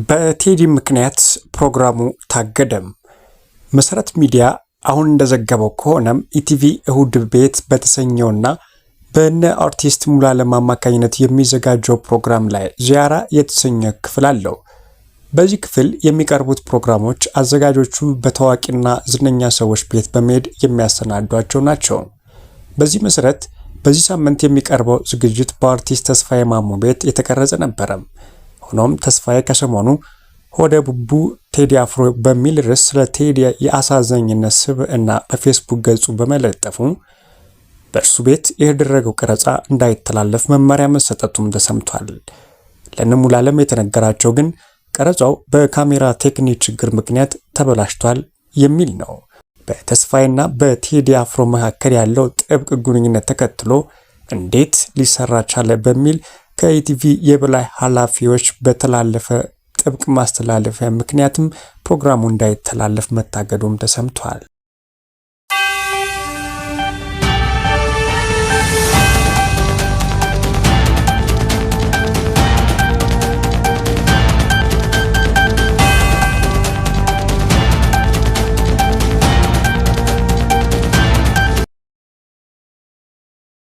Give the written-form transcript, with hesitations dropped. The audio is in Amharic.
በቴዲ ምክንያት ፕሮግራሙ ታገደም። መሰረት ሚዲያ አሁን እንደዘገበው ከሆነም ኢቲቪ እሁድ ቤት በተሰኘውና በነ አርቲስት ሙሉዓለም አማካኝነት የሚዘጋጀው ፕሮግራም ላይ ዚያራ የተሰኘ ክፍል አለው። በዚህ ክፍል የሚቀርቡት ፕሮግራሞች አዘጋጆቹ በታዋቂና ዝነኛ ሰዎች ቤት በመሄድ የሚያሰናዷቸው ናቸው። በዚህ መሰረት በዚህ ሳምንት የሚቀርበው ዝግጅት በአርቲስት ተስፋዬ ማሞ ቤት የተቀረጸ ነበረ። ሆኖም ተስፋዬ ከሰሞኑ ሆደ ቡቡ ቴዲ አፍሮ በሚል ርዕስ ስለ ቴዲ የአሳዛኝነት ስብዕና በፌስቡክ ገጹ በመለጠፉ በእርሱ ቤት የተደረገው ቀረጻ እንዳይተላለፍ መመሪያ መሰጠቱም ተሰምቷል። ለእነ ሙሉዓለም የተነገራቸው ግን ቀረጻው በካሜራ ቴክኒክ ችግር ምክንያት ተበላሽቷል የሚል ነው። በተስፋዬና በቴዲ አፍሮ መካከል ያለው ጥብቅ ግንኙነት ተከትሎ እንዴት ሊሰራ ቻለ በሚል ከኢቲቪ የበላይ ኃላፊዎች በተላለፈ ጥብቅ ማስተላለፊያ ምክንያትም ፕሮግራሙ እንዳይተላለፍ መታገዱም ተሰምቷል።